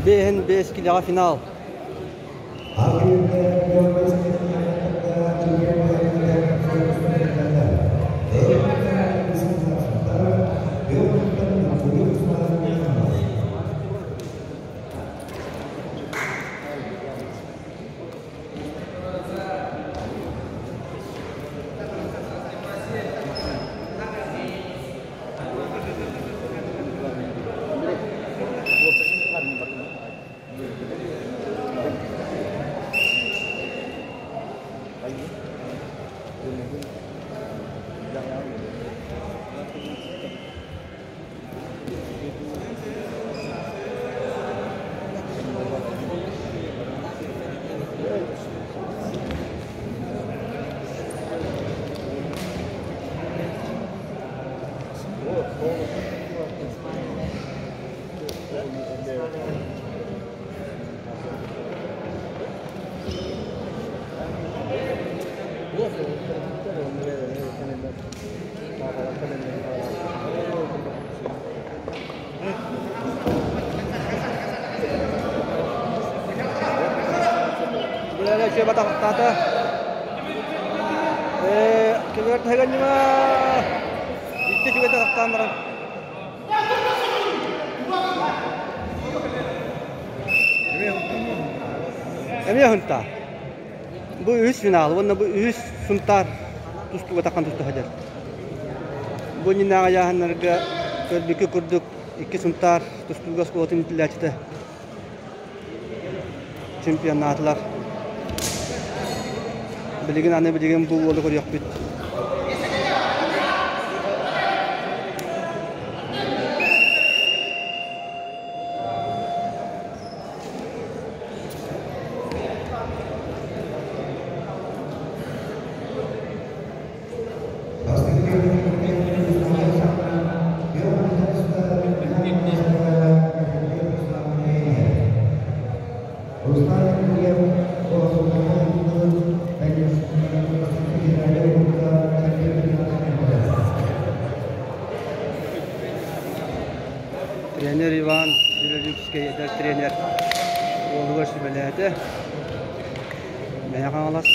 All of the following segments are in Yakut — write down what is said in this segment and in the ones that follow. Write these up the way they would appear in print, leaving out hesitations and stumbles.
55 килэҕэ финал. Батахтаата. Кэлэр таһыганньыма икки үчүгэй тахтаан баран. Эмиэ хунта. Бу үһүс финал уонна бу үһүс Сунтаар тустууга таххан туста сылдьар. Бу иннинээҕи ыйааһыннарга көрбүккэ курдук икки Сунтаар тустууга оскуолатын иитиллээччитэ чемпионнаатылар. Билигин аны билигин бу уолу көрүөхпүт. Тренер Иван Белолюбский эдэр тренер уолугар сүбэлээтэ. Мэҥэ Хаҥалас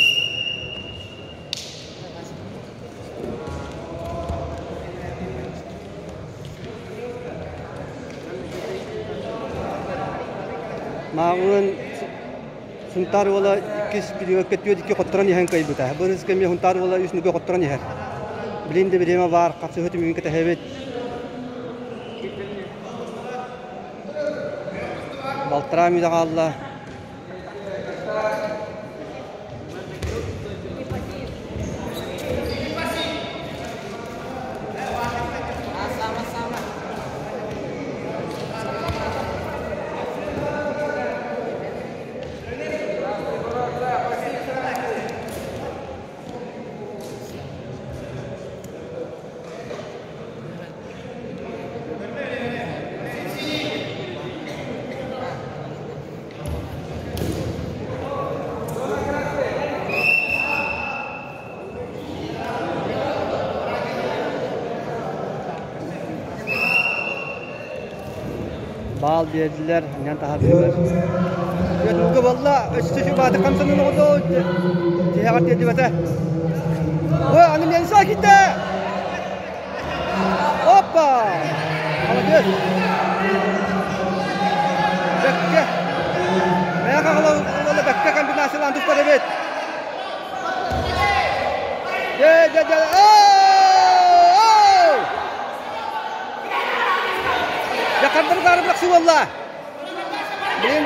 Мааҕын Сунтаар уола иккис периодка түөрт икки хотторон иһэн кыайбыта. Бу ырыс кэмҥэ Сунтаар уола үс нүгэ хотторон иһэр. Билин да бириэмэ баар, хапсыһыы түмүгүн кэтэһэбит. Балтараа мүнүүтэ хаалла. Баал биэрдилэр, анньан таһаардылар. Дьэ, буолла, өссө сүбааты хамсанан оҕото тиһэҕэр тиэрдибэтэ. Ой, аны миэнсэ киттэ! Опа! Молодец! Бэккэ! Мэйэ хаҕала бэккэ комбинациялаан туттар эбит. Дьэ, дьэ, дьэ! Дьэ, хардары таары бырахсыы буолла. Блин.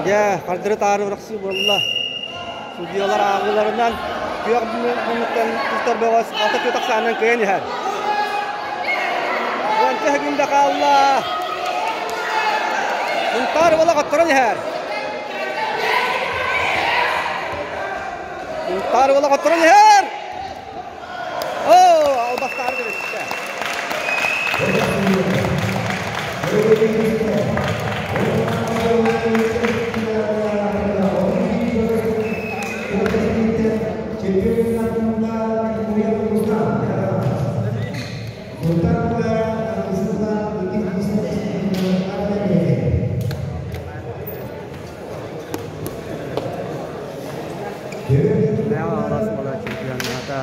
Дьэ, хардары таары бырахсыы буолла. Судьуйалар ааҕыыларынан күөх муннуктан тустар бөҕөс алта күөх ахсаанынан кыайан иһэр. Уонча секунда хаалла. Сунтаар уола хотторон иһэр. Сунтаар уола хотторон иһэр. Оо, албастаары кэбистэ. Мэҥэ Хаҥалас буола чемпионата.